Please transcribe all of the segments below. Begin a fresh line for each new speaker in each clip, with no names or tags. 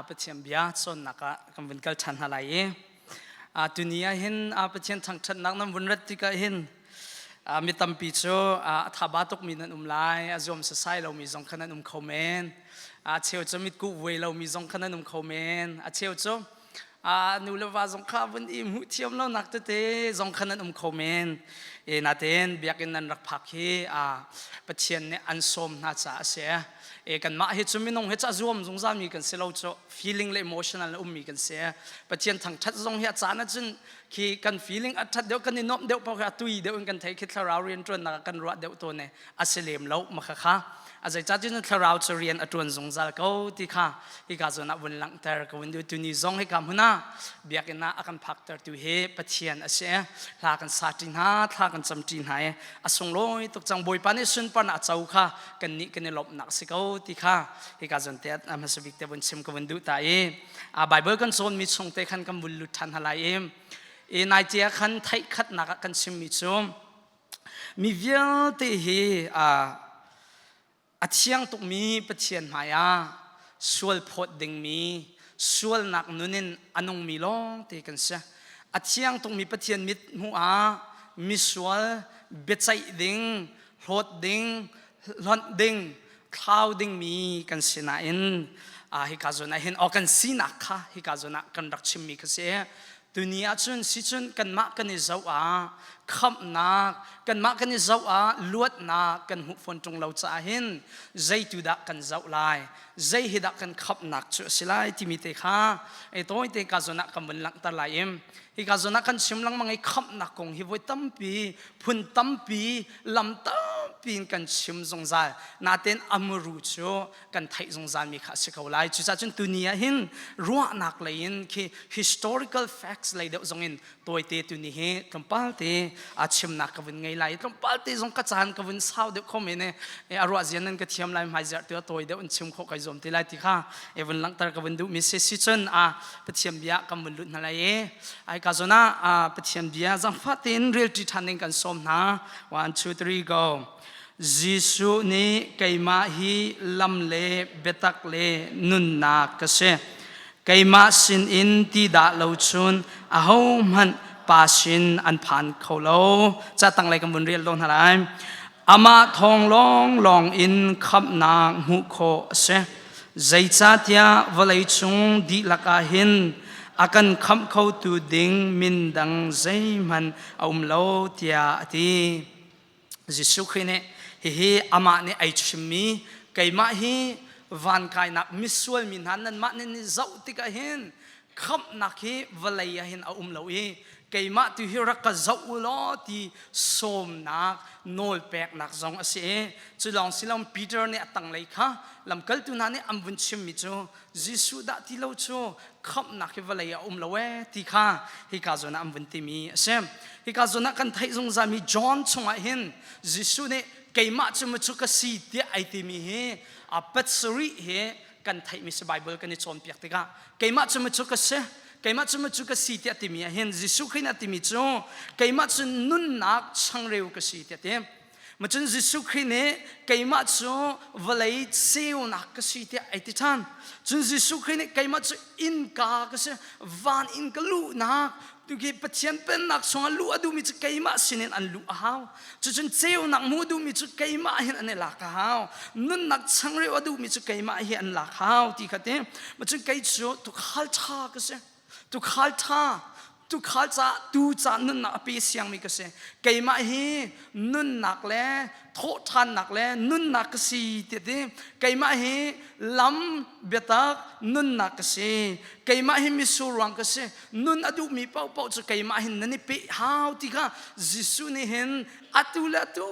Pathian bia cawnnak ah kan vun kal ṭhan hna lai i tuni ah hin Pathian thangṭhatnak nan vun rat tikah hin mi tampi cu a thaba tukmi nan um lai, a zuam sasai lomi zong kha nan um kho men, a cheu cu mitkuh vuai lomi zong kha nan um kho men, a cheu cu nu le va zong kha vun i hmuh thiam lonak tete zong kha nan um kho men. E natein biakinn nan rak phak hi Pathian nih an sawm hna caah a si. E kanmah hi cu minung hi cu a zuam zungzal mi kan si lo cu, feeling le emotional le ummi kan si. Pathian thangthat zong hi a caan ahcun khi kan feeling a that deuh, kan i nuamh deuh paoh khi a tui deuh in kan thei khi thlarau rian ṭuannak ah kan ruah deuh tawn i a si lem lo ma kha. A zeicahtiah thlarau cu rian a ṭuan zungzal ko ti kha hika zawn ah vun langhter ka vun duh. Tuni zong hika hmun ah biakinn ah a kan phaktertu hi Pathian a si. Hla kan sa ṭi hna, thla kan cam ṭi hna i a sunglawi tuk cang. Bawipa nih sunparnak a co kha kannih kan i lawmhnak si ko ti kha hika zawn te ah hmasa bik te vun chim ka vun duh ta i Bible kan cawnmi chung te khan kan vun lut ṭhan hna lai i nai cia khan theih khatnak ah kan chimmi cu mi vialte hi a thiang tukmi Pathian hmaiah sual phawt dingmi sualnak nun in a nungmi lawng te kan si. A thiang tukmi Pathian mit hmuh ah misual biaceih ding, hlawt ding, hlonh ding, thlau dingmi kan si nain hika zawn ah hin aw kan sinak kha hika zawn ah kan rak chimmi kha si. Tuni ahcun sicun kanmah kan i zoh ah khamhnak, kanmah kan i zoh ah luatnak kan hmuh fawn ṭung lo caah hin zeitu dah kan zoh lai, zei hi dah kan khamhnak cu a si lai timi te kha e tawite ka zawn ah kan vun langhter lai i hika zawn ah kan chim lengmang i khamhnak kong hi voi tampi, phun tampi, lam tampi in kan chim zungzal. Natein amuru cu kan theih zungzal mi kha a si ko lai. Cucaah cun tuni ah hin ruahnak lei in khi historical facts lei deuh zong in tawite tuni hi tlawmpal te a chimnak ka vun ngei lai. Tlawmpal te zong ka caan ka vun sau deuh kho men i a ruah zian nan ka thiam lai, hmai ziar tu a tawi deuh in chim khawh kai zuam ti lai ti kha e vun langhter ka vun duh mi si. Si cun a Pathian bia kan vun lut hna lai i ai ka zawn ah Pathian bia zangfah tein rel ṭi ṭhan ding kan sawm hna. 1 2 3 go. Jesuh nih keimah hi lam le biatak le nunnak ka si. Keimah sinin ti dah lo cun ahohmanh Pa sin an phan kho lo. Ca tanglei kan vun rel lo hna lai. Amah thawng lawnglawng in khamhnak hmuh khawh a si. Zeicahtiah vawleicung dihlak ah hin a kan khamh khotu ding min dang zeihmanh a um lo tiah a ti. Jesuh Khrih nih hihi amah nih ai chimmi, keimah hi van kainak misual mi hna nanmah nih ni zoh tikah hin khamhnak hi vawlei ah hin a um lo i keimah tu hi rak ka zoh u law ti sawmnak nawl peknak zong a si i cu lawng si lo Peter nih a tanglei kha lamkaltu hna nih an vun chimmi cu Jesuh dah ti lo cu khamhnak hi vawlei ah um lo ee ti kha hika zawn ah an vun timi a si. Hika zawn ah kan theih zungzalmi John chungah hin Jesuh nih keimah cu macu ka si tiah ai timi hi a pasarih hi kan theihmi si. Bible kan i cawnpiak tikah keimah cu macu ka si, keimah cu macu ka si tiah timi ah hin Jesuh Khrih nih a timi cu keimah cu nunnak changreu ka si tiah ti. Macun Jesuh Khrih nih keimah cu vawlei ceunak ka si tiah ai ti ṭhan. Cun Jesuh Khrih nih keimah cu innka ka si, van inn ka luhnak, tuki Pathian pennak chungah luh a duhmi cu keimah sinin an luh a hau. Cucun ceunak hmuh a duhmi cu keimah hin an i lak a hau. Nunnak changreu a duhmi cu keimah hi an lak hau ti kha ti. Macun kei cu tuukhal ṭha ka si. Tuukhal ṭha, tuukhal caah tuu ca nunnak a pe siangmi ka si. Keimah hi nunnak le thawhṭhannak le nunnak ka si ti ti. Keimah hi lam, biatak, nunnak ka si. Keimah hi mitsur ruang ka si. Nun a duhmi paohpaoh cu keimah hin nan i peh hau ti kha Jesuh nih hin atu le atu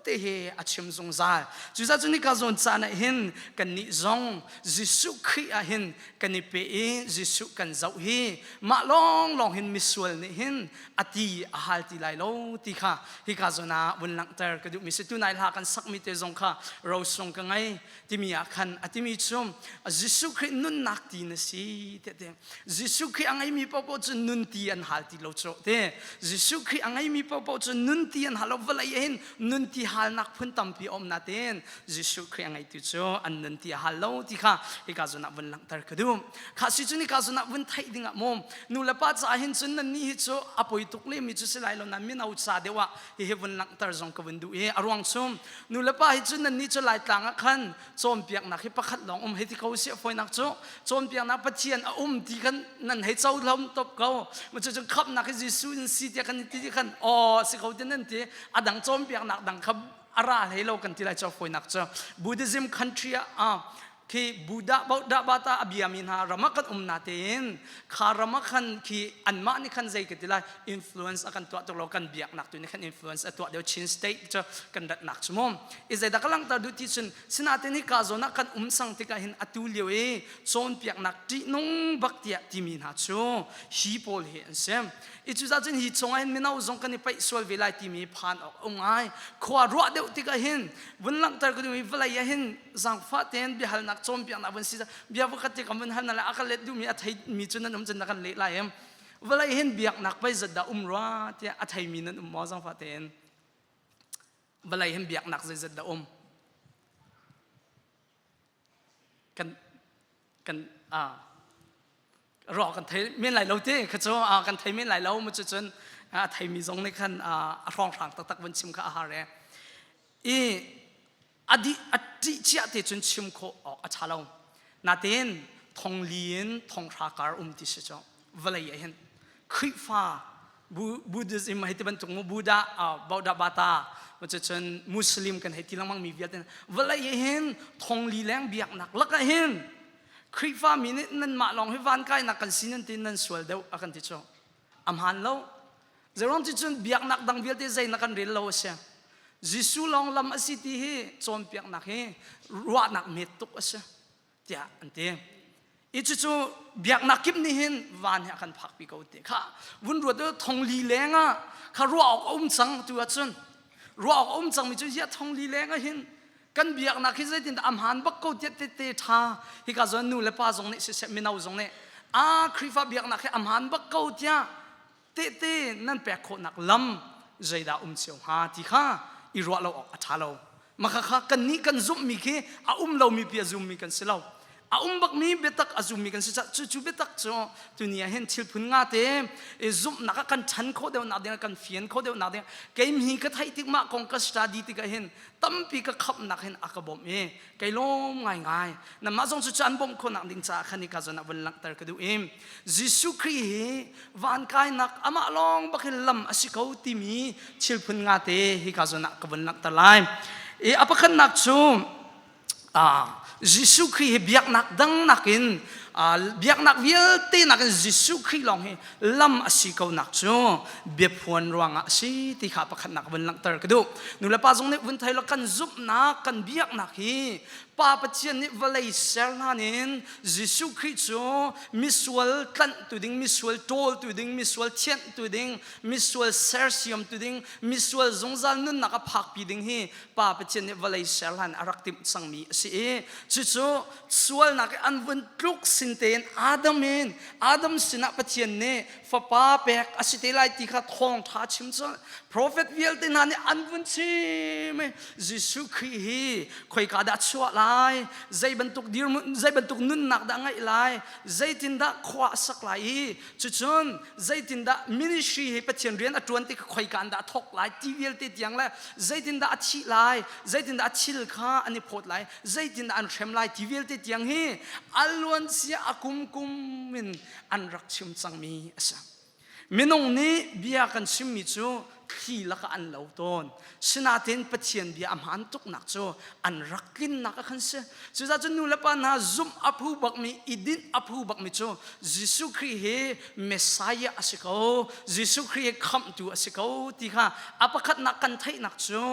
te hi a chim zungzal. Cucaah cu nika zawn caan ah hin kannih zong Jesuh Khrih ah hin kan i pe i Jesuh kan zoh hi mah lawnglawng hin misual nih hin a ti a hal ti lai lo ti kha hika zawn ah vun langhter ka duhmi si. Tunai hla kan sakmi te zong kha rosung ka ngei timi ah khan a timi cu Jesuh Khrih nunnak ti na si te te. Jesuh Khrih a ngeimi paohpaoh cu nun ti an hal ti lo cu te. Jesuh Khrih a ngeimi paohpaoh cu nun ti an hal lo. Vawlei ah hin nun ti hal halnak phun tampi a um nain Jesuh Khrih a ngeitu cu an nun ti a hal lo ti kha hika zawn ah vun langhter ka duh. Kha si cu nika zawn ah vun theih ding ah maw nu le pa ca hin cun nan nih hi cu a poi tuk le mi cu si lai lo na mino ca deuh ah hihi vun langhter zong ka vun duh i a ruang cu nu le pa hi cu nan nih cu laitlang ah khan cawnpiaknak hi pakhat lawng um hei ti ko si a fawinak cu cawnpiaknak Pathian a um ti khan nan hei cohlam top ko cu cun khamhnak hi Jesuh in si tiah kan ti khan aw si ko ti nan ti a dang cawnpiaknak dang kha a ra hlei lo kan ti lai cu fawinak cu Buddhism country ah khi Buddha Buddha bata a biami hna ram ah kan um na tein kha ram ah khan khi anmah nih khan zei ka ti lai influence a kan tuah tuk lo kan biaknak tu nih khan influence a tuah deuh Chin state cu kan ratnak cu mu i zeidah ka langhter duh ti cun sinain hi ka zawn ah kan um sang tikah hin atu lio i cawnpiaknak ṭihnung bak tiah timi hna cu hi pawl hi an si i cucaah cun hi chungah hin mino zong kan i paih sual ve lai timi phan awk a um ngai khua ruah deuh tikah hin vun langhter ka duhmi vawlei ah hin zaangfah tein biahalnak cawnpiaknak vun si bia pakhat te kan vun hal na le a ka let duhmi a theimi cu nan um cun na kan leh lai em vawlei hin biaknak pei zat dah um rua tiah a theimi nan um maw zaangfah tein vawlei hin biaknak zeizat dah um kan kan a ruah kan thei men lai lo te kha cu kan thei men lai lo mu cu cun a theimi zong nih khan a hrawnghrang taktak vun chim kha a har e i a dih a ṭih cia te cun chim khawh awk a ṭha lo natein thongli in thonghra kar um ti si cu vawlei ah hin Khrihfa Buddhism hei ti bantuk mu Buddha Buddha Bata cun Muslim kan hei ti lengmang mi vialte vawlei ah hin thongli leng biaknak lakah hin Khrihfa mi nih nanmah lawng hi van kainak kan si nan ti nan sual deuh a kan ti cu a hmaan lo Zeruang ti cun biaknak dang vialte zei na kan rel lo a si Jesuh lawng lam a si ti hi cawnpiaknak hi ruahnak met tuk a si tiah an ti. I cucu biaknak kip nih hin van hi a kan phakpi ko ti kha vun ruat u thongli leng ah kha ruah awk a um cang tu ahcun ruah awk a um cangmi cu ziah thongli leng ah hin kan biaknak hi zeitin dah a hmaan bak ko tiah tete ṭha hika zawn nu le pa zong nih siseh mino zong nih a Khrihfa biaknak hi a hmaan bak ko tiah tehte nan pek khawhnak lam zeidah um cio hnga ti kha i ruah lo awk a ṭha lo maka kha kannih kan zumhmi khi a um lomi pi a zummi kan si lo a um bakmi biatak a zummi kan si caah cu cu biatak cu tuni ah hin thil phun nga te i zumhnak ah kan ṭhan khawh deuhnak ding kan fian khawh deuhnak ding keimhi ka theih tik mah kong ka study tikah hin tampi ka khamhnak hin a ka bawmh i kei lawm ngaingai nanmah zong cu an bawmh khawhnak ding caah khan i ka zawn ah vun langhter ka duh i Jesuh Khrih hi van kainak amah lawng bak hin lam a si ko timi thil phun nga te hi ka zawn ah ka vun langhter lai i a pakhatnak cu Jesuh Khrih hi biaknak dang nakin biaknak vialte nakin Jesuh Khrih lawng hi lam a si ko nak cu biaphuan ruangah a si ti kha pakhatnak vun langhter ka duh nulepa zong nih vun thei lo kan zumhnak kan biaknak hi Pa Pathian nih vawlei ser hlan in Jesuh Khrih cu misual tlanhtu ding misual ṭawltu ding misual thianhtu ding misual sersiamtu ding misual zungzal nunnak a phakpi ding hi Pa Pathian nih vawlei ser hlan a rak timh cangmi a si i cucu sualnak i an vun tluk sin tein Adam in Adam sinah Pathian nih fapa pek a si te lai ti kha thawngṭha chim cu profet vialte hna nih an vun chim i Jesuh Khrih hi khoika dah chuah lai zei bantuk dirhmun zei bantuk nunnak dah ngeih lai zeitindah khua a sak lai i cucun zeitindah ministry hi Pathian rian a ṭuan ti kha khoika in dah a thawk lai ti vialte tiang le zeitindah a thih lai zeitindah a thil kha an i phawt lai zeitindah an hrem lai ti vialte tiang hi a luancia a kum kum in an rak chim cangmi a si minung nih bia kan chimmi cu thli lakah an lo tawn sinain Pathian bia a hmaan tuknak cu an rak tlinnak a khan si cucaah cun nu le pa hna zumh a phu bakmi i dinh a phu bakmi cu Jesuh Khrih hi Messiah a si ko Jesuh Khrih hi khamhtu a si ko ti kha a pakhatnak kan theihnak cu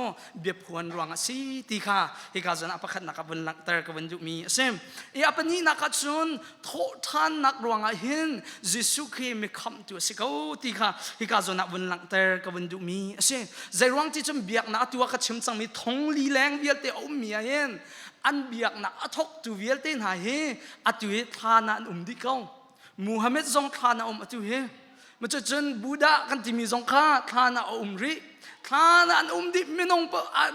biaphuan ruang a si ti kha hika zawn ah pakhatnak ah vun langhter ka vun duhmi a si. I a pahnihnak ah cun thawhṭhannak ruangah hin Jesuh Khrih mi khamhtu a si ko ti kha hika zawn ah vun langhter ka vun duhmi a si. Zeiruang ti cun biaknak atu ah ka chim cangmi thong li leng vialte a ummi ah hin an biaknak a thawktu vialte hna hi atu hi thlan ah an um dih ko. Muhammad zong thlan ah um atu hi. Cucun Buddha kan timi zong kha thlan ah a um rih. Thlan ah an um dih minung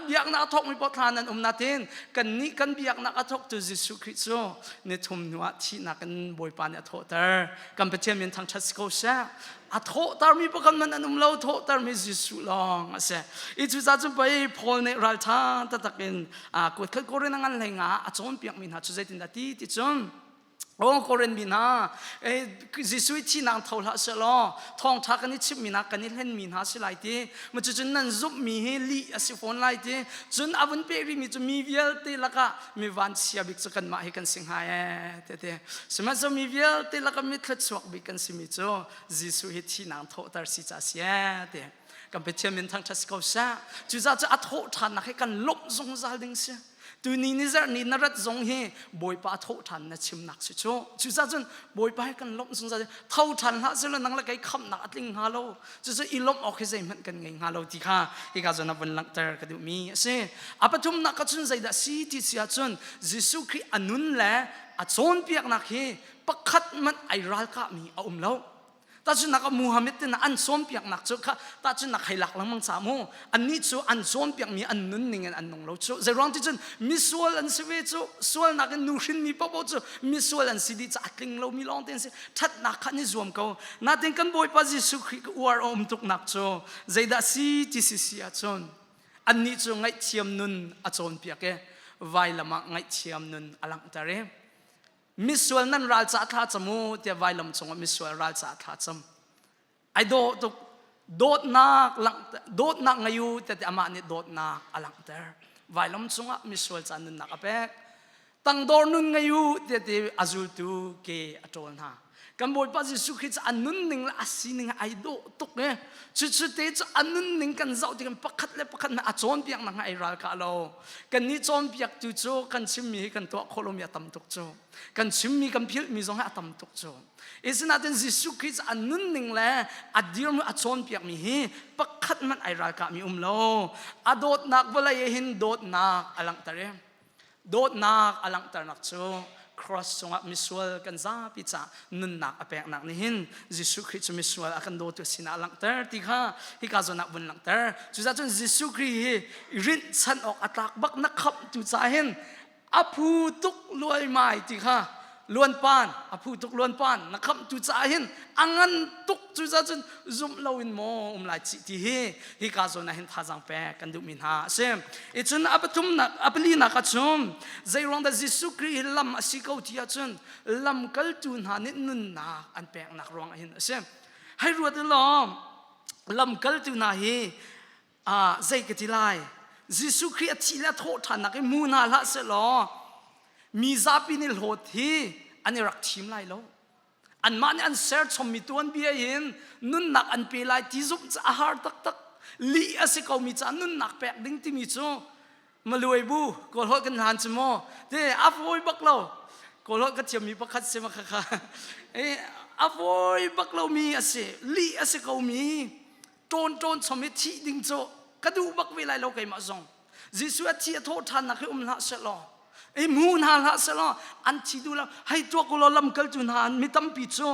biaknak a thawkmi paoh thlan an um natin kannih kan biaknak a thawktu Jesuh Khrih cu nithum hnu ah thihnak in Bawipa nih a thawhter. Kan Pathian min thangṭhat si ko seh. A thawhtermi pakhat hmanh an um lo, thawhtermi Jesuh lawng a si. I cucaah cun pei Paul nih ralṭha taktak in kuat khat Korin a ngan hlei nga a cawnpiakmi hna cu zeitindah ti ti cun Aw Korin mi hna, Jesuh i thihnak tho hlah seh law thawngṭha kan i chimhmi hna kan i hlenmi hna si lai ti. Ma cucun nan zumhmi hi lih a si fawn lai ti. Cun a vun peh rihmi cu mi vialte lakah mi vanchia bik cu kanmah hi kan si hnga ee te ti. Sihmanhsehlaw mi vialte lakah mi thluachuak bik kan simi cu Jesuh hi thihnak thawhter si ca si ee ti. Kan Pathian min thangṭhat si ko seh. Cucaah cu a thawh ṭhannak hi kan lawmh zungzal ding si. Tuni ni zarh ni na rat zong hi Bawipa thawh ṭhan na chimnak si cu. Cucaah cun Bawipa hi kan lawmh zungzal. Tho ṭhan hlah selaw nang le kei khamhnak a tling hnga lo. Cucu i lawmh awk hi zeihmanh kan ngei hnga lo ti kha hika zawn ah vun langhter ka duhmi a si. A pathumnak ka cun zeidah si ti si ahcun Jesuh Khrih a nun le a cawnpiaknak hi pakhat hmanh ai ralkahmi a um lo. Tahchunhnak ah Muhammad tin an cawnpiaknak cu kha tahchunhnak hei lak lengmang ca mu annih cu an cawnpiakmi an nun ning in an nung lo cu zeiruang ti cun misual an si ve cu sualnak in nu hrinmi paohpaoh cu misual an si dih ca a tling lomi lawng te an si ṭhatnak kha an i zuam ko natin kan Bawipa Jesuh Khrih ka uar a um tuknak cu zeidah si ti si si ahcun annih cu ngaihthiam nun a cawnpiak i vailam ah ngaihthiam nun a langhter i misual nan ral ca thla cam u tiah vailam cungah misual ral ca thla cam ai dawh tuk dawtnak langhter dawtnak ngei u tiah amah nih dawtnak a langhter vailam cungah misual ca nunnak a pek tangdor nun ngei u tiah ti a zultu ke a ṭawl hna kan Bawipa Jesuh Khrist cu a nunning le a sining ai dawh tuk e cucu te cu a nunning kan zoh tikah pakhat le pakhat na a cawnpiaknak ai ralkah lo kan nih cawnpiaktu cu kan chimmi hi kan tuah khawh lomi a tam tuk cu kan chimmi kan philhmi zong hi a tam tuk cu Isinain Jesuh Khrist a nunning le a dirmi a cawnpiakmi hi pakhat hmanh ai ralkahmi um lo a dawtnak vawlei hin dawtnak a langhter i Dawtnak a langhternak cu cross cungah misual kan zapi ca nunnak a peknak nih hin Jesuh Khrih cu misual a kan dawtu sinah a langhter ti kha hika zawn ah vun langhter. Cucaah cun Jesuh Khrih hi rinhchan awk a tlak bak na khamhtu ca hin a phu tuk luaimai ti kha luanpan a phu tuk luanpan na khamhtu caah hin a ngan tuk cucaah cun zumh loin maw um lai chih ti hi hika zawn ah hin thazaang pek kan duhmi hna a si i cun a pathumnak a palinak ah cun zeiruang dah Jesuh Khrih hi lam a si ko ti ahcun lamkaltu hna nih nunnak an peknak ruangah hin a si hei ruat law lamkaltu hna hi zei ka ti lai Jesuh Khrih a thih le a thawh ṭhannak hi hmu hna hlah sehlaw mi zapi nih hlawt hi an i rak thim lai lo anmah nih an ser chommi tuanbia in nunnak an pe lai ti zumh cu a har taktak lih a si komi caah nunnak pek ding timi cu maluai bu kawl holh kan hlan cu maw te a fawi bak lo kawl holh ka thiammi pakhat si ma kha kha a fawi bak lomi a si lih a si komi ṭawn ṭawn chom i thih ding cu ka duh bak ve lai lo keimah zong Jesuh a thi a thawh ṭhannak hi um hlah sehlaw i hmu hna hlah sehlaw an thi duh lo hei tuak ulaw lamkaltu hna mi tampi cu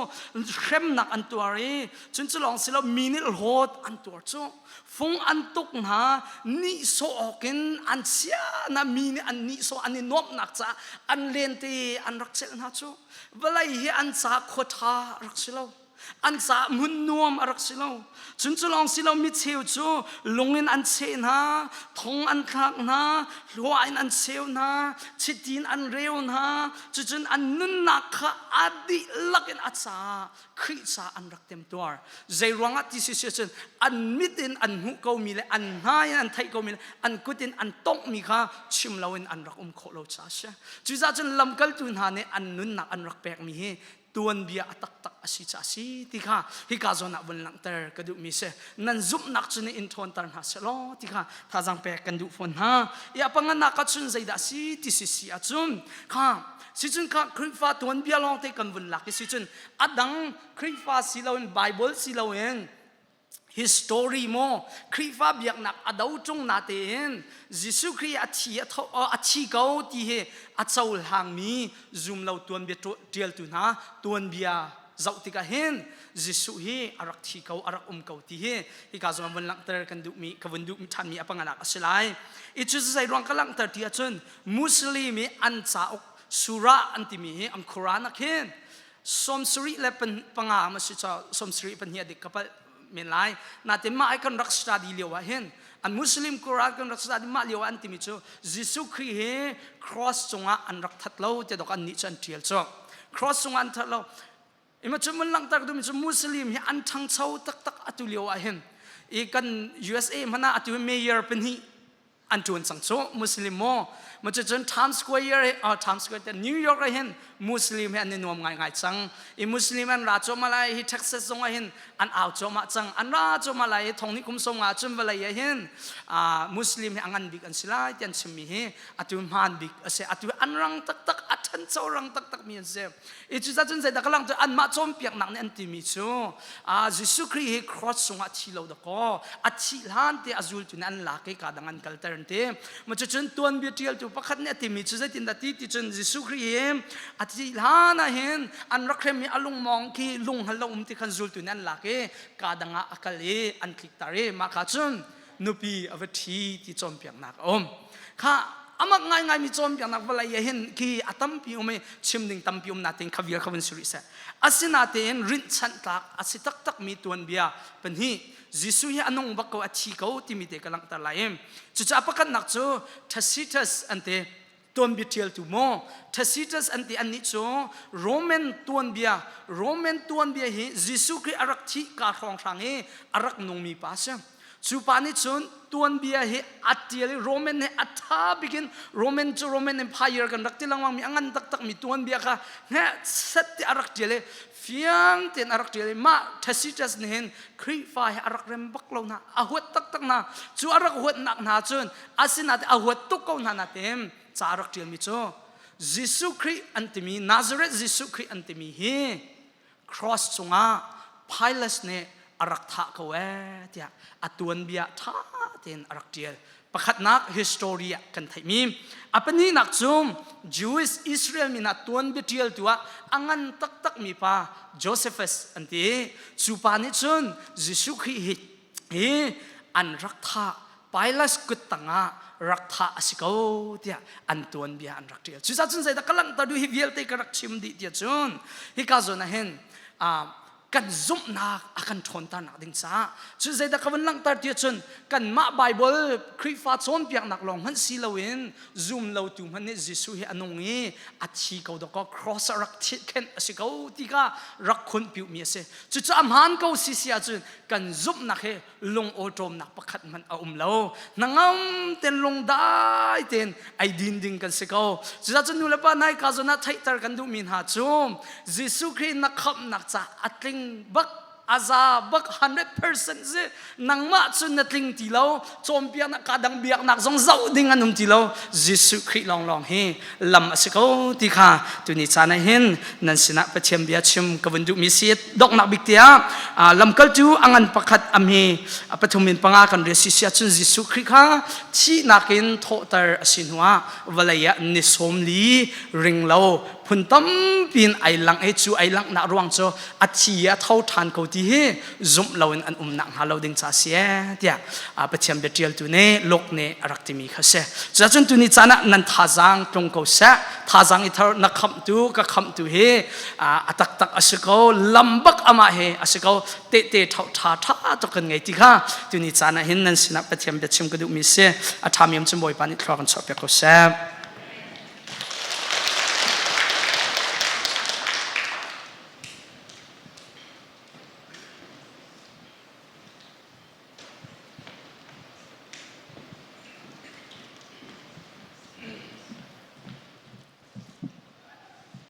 hremnak an tuar i cun cu lawng si lo mi nih hlawt an tuar cu fung an tuk hna nihsawh awk in an chia na mi nih an nihsawh an i nuamhnak caah an lente an rak celh hna cu vawlei hi an ca khua ṭha rak si lo An caah hmun nuam a rak si lo. Cun cu lawng si lo mi cheu cu lung in an cheh hna, thong an thlak hna, hlua in an cheu hna, chiti in an reu hna. Cucun an nunnak kha a dihlak in a caah Khrih ca an rak temtuar. Zei ruangah ti si si cun an mit in an hmuh komi le an hna in an theih komi le an kut in an tonghmi kha chim loin an rak um khawh lo caah a si. Cucaah cun lamkaltu hna nih an nunnak an rak pekmi hi tuanbia a taktak a si ca si ti kha hika zawn ah vun langhter ka duhmi si nan zumhnak cu nih in ṭhawnter hna selaw ti kha thazaang pek kan duh fawn hna i a panganak ah cun zeidah si ti si si ahcun kha sicun kha Khrihfa tuanbia lawng te kan vun lak i sicun a dang Khrihfa si loin Bible si loin history maw Khrihfa biaknak a do ṭung na tein Jesuh Khrih a thi a thi ko ti hi a cohlangmi zumlo tuanbia ṭialtu hna tuanbia. Zoh tikah hin Jesuh hi a rak thi ko, a rak um ko ti hi hika zawn vun langhter kan duhmi ka vun duh ṭhanmi a panganak a si lai. I cu zei ruang ka langhter ti ahcun Muslim i an cauk surah an timi hi an Quran ah khin 75 le panga ma si cho 72 a dik ka palh men lai. Natin mah ai kan rak study lio ah hin an Muslim Quran kan rak study mah lio ah an timi cu Jesuh Khrih hi cross cungah an rak that lo ti dok an nih cu an ṭial cu. Cross cungah an that lo. Ima cu mun langhter duhmi cu Muslim hi an ṭhangcho taktak atu lio ah hin i kan USA hmanh ah atu mayor pahnih an ṭuan cang cu Muslim maw ma cucun Times Square uh, Times Square te New York ah hin Muslim hi an i nuam ngaingai cang i Muslim an ra cuahmah lai hi Texas zong ah hin an au cuahmah cang an ra cuahmah lai i thong ni kum sawm nga cun vawlei ah hin uh, Muslim hi a ngan bik an si lai ti an chimmi hi atu hmaan bik a si atu an rang taktak a ṭhancho rang taktak mi an si i cucaah cun zeidah ka lang cu anmah cawnpiaknak nih an timi cu Jesuh Khrih hi cross cungah thi lo dakaw a thih hlan te a zultu nih an lak i ka dang an kalter an ti ma cucun tuanbia ṭialtu pakhat nih a timi cu zeitindah ti ti cun Jesuh Khrih hi a thih hlan ah hin an rak hrem i a lungmawng khi lung hngal lo um ti khan zultu nih an lak i ka dang ah a kal i an tlikter i mah kha cun nupi a va ṭhi ti cawnpiaknak a um kha amak ngaingaimi cawnpiaknak vawlei ah hin khi a tampi um i chim ding tampi um natein kha vial kha vun si rih seh asinatein rinhchanh tlak a si taktakmi tuanbia pahnih Jesuh hi a nung bak ko a thi ko timi te ka langhter lai i cucaah pakhatnak cu Tacitus an ti tuanbia ṭialtu maw Tacitus an ti annih cu Roman tuanbia Roman tuanbia hi Jesuh Khrih a rak thih ka hrawnghrang i a rak nungmi pa a si cu pa nih cun tuanbia hi a ṭial i Roman hi a ṭha bik in Roman cu Roman Empire kan rak ti lengmang mi a ngan taktak mi tuanbia kha hnekset ti a rak ṭial i fiang tein a rak ṭial i mah Tacitus nih hin Khrihfa hi a rak rem bak lo hna a huat taktak hna cu a rak huatnak hna cun asinain a huat tuk ko hna nain ca a rak ṭialmi cu Jesuh Khrih an timi Nazareth Jesuh Khrih an timi hi cross cungah Pilate nih a rak thah ko ee tiah a tuanbia ṭha tein a rak ṭial pakhatnak history ah kan theihmi a pahnihnak cu Jewish Israel mi hna tuanbia ṭialtu ah a ngan taktakmi pa Josephus an ti cu pa nih cun Jesuh Khrih hi hi an rak thah Pilate kut tangah rak thah a si ko tiah an tuanbia an rak ṭial cucaah cun zeidah ka langhter duh hi vialte ka rak chim dih tiah cun hika zawn ah hin kan zumhnak a kan ṭhawnternak ding caah cu zeidah ka vun langhter ti ahcun kanmah Bible Khrihfa cawnpiaknak lawng hmanh si loin zum lotu hmanh nih Jesuh hi a nung i a thi ko dawkaw cross ah rak khenh a si ko ti kha rak khunpiuhmi a si cucu a hmaan ko si si ahcun kan zumhnak hi lung awṭawmnak pakhat hmanh a um lo hnangam ten lungdai ten ei din ding kan si ko cucaah cun nu le pa nai ka zawn ah theihter kan duhmi hna cu Jesuh Khrih na khamhnak ca a tling bak a za bak 100% si nangmah cun na tling ti lo cawnpiaknak ka dang biaknak zong zoh ding an um ti lo Jesuh Khrih lawnglawng hi lam a si ko ti kha tuni caan ah hin nan sinah Pathian bia chim ka vun duhmi si donghnak bik tiah lamkaltu a ngan pakhat a hme pathum in panga kan rel si si ahcun Jesuh Khrih kha thihnak in thawhter a si hnuah vawlei ah ni 40 ring lo phun tampi in ai langh i cu ai langhnak ruang cu a thi i a tho ṭhan ko ti hi zumh loin an um nak hnga lo ding ca si ee tiah Pathian bia ṭialtu nih Luke nih a rak timi kha si. Cucun tuni caan ah nan thazaang tlung ko seh thazaang i thar na khamhtu ka khamhtu hi a taktak a si ko lam bak amah hi a si ko tehte ṭha ṭha tuk kan ngei ti kha tuni caan ah hin nan sinah Pathian biachim ka duhmi si a ṭhami um cun Bawipa nih thlua kan chuahpiak ko seh.